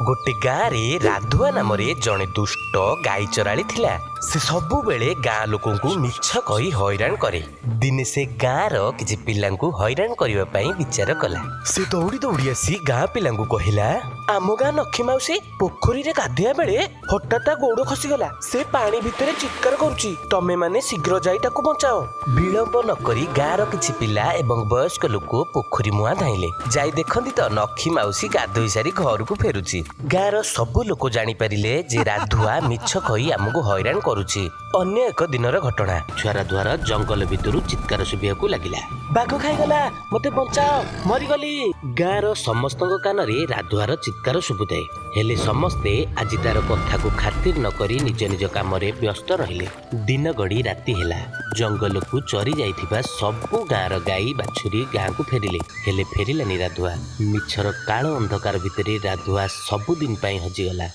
ଗୋଟେ ଗାଁରେ ରାଧୁଆ ନାମରେ ଜଣେ ଦୁଷ୍ଟ ଗାଈ ଚରାଳି ଥିଲା। ସେ ସବୁବେଳେ ଗାଁ ଲୋକଙ୍କୁ ମିଛ କହି ହଇରାଣ କରେ। ଦିନେ ସେ ଗାଁର କିଛି ପିଲାଙ୍କୁ ହଇରାଣ କରିବା ପାଇଁ ବିଚାର କଲା। ସେ ଦୌଡ଼ି ଦୌଡ଼ି ଆସି ଗାଁ ପିଲାଙ୍କୁ କହିଲା, ଆମ ଗାଁ ଲକ୍ଷ୍ମୀ ମାଉସୀ ପୋଖରୀରେ ଗାଧୋଇବା ବେଳେ ହଠାତ୍ ତା ଗୋଡ଼ ଖସିଗଲା। ସେ ପାଣି ଭିତରେ ଚିତ୍କାର କରୁଛି। ତମେ ମାନେ ଶୀଘ୍ର ଯାଇ ତାକୁ ବଞ୍ଚାଅ। ବିଳମ୍ବ ନ କରି ଗାଁର କିଛି ପିଲା ଏବଂ ବୟସ୍କ ଲୋକ ପୋଖରୀ ମୁହାଁ ଧାଇଁଲେ। ଯାଇ ଦେଖନ୍ତି ତ ନଖୀ ମାଉସୀ ଗାଧୋଇ ସାରି ଘରକୁ ଫେରୁଛି। ଗାଁର ସବୁ ଲୋକ ଜାଣିପାରିଲେ ଯେ ରାଧୁଆ ମିଛ କହି ଆମକୁ ହଇରାଣ କରୁଛି। ଅନ୍ୟ ଏକ ଦିନର ଘଟଣା। ଛୁଆ ରାଧୁଆର ଜଙ୍ଗଲ ଭିତରୁ ଚିତ୍କାର ଶୁଭିବାକୁ ଲାଗିଲା, ବାଘ ଖାଇଗଲା, ମତେ ବଞ୍ଚାଅ, ମରିଗଲି। ଗାଁର ସମସ୍ତଙ୍କ କାନରେ ରାଧୁଆର ଚିତ୍କାର ଶୁଭୁଥାଏ। ହେଲେ ସମସ୍ତେ ଆଜି ତାର କଥାକୁ ଖାତିର ନ କରି ନିଜ ନିଜ କାମରେ ବ୍ୟସ୍ତ ରହିଲେ। ଦିନ ଗଡ଼ି ରାତି ହେଲା। ଜଙ୍ଗଲକୁ ଚରି ଯାଇଥିବା ସବୁ ଗାଁର ଗାଈ ବାଛୁରୀ ଗାଁକୁ ଫେରିଲେ। ହେଲେ ଫେରିଲାନି ରାଧୁଆ। ମିଛର କାଳ ଅନ୍ଧକାର ଭିତରେ ରାଧୁଆ ସବୁଦିନ ପାଇଁ ହଜିଗଲା।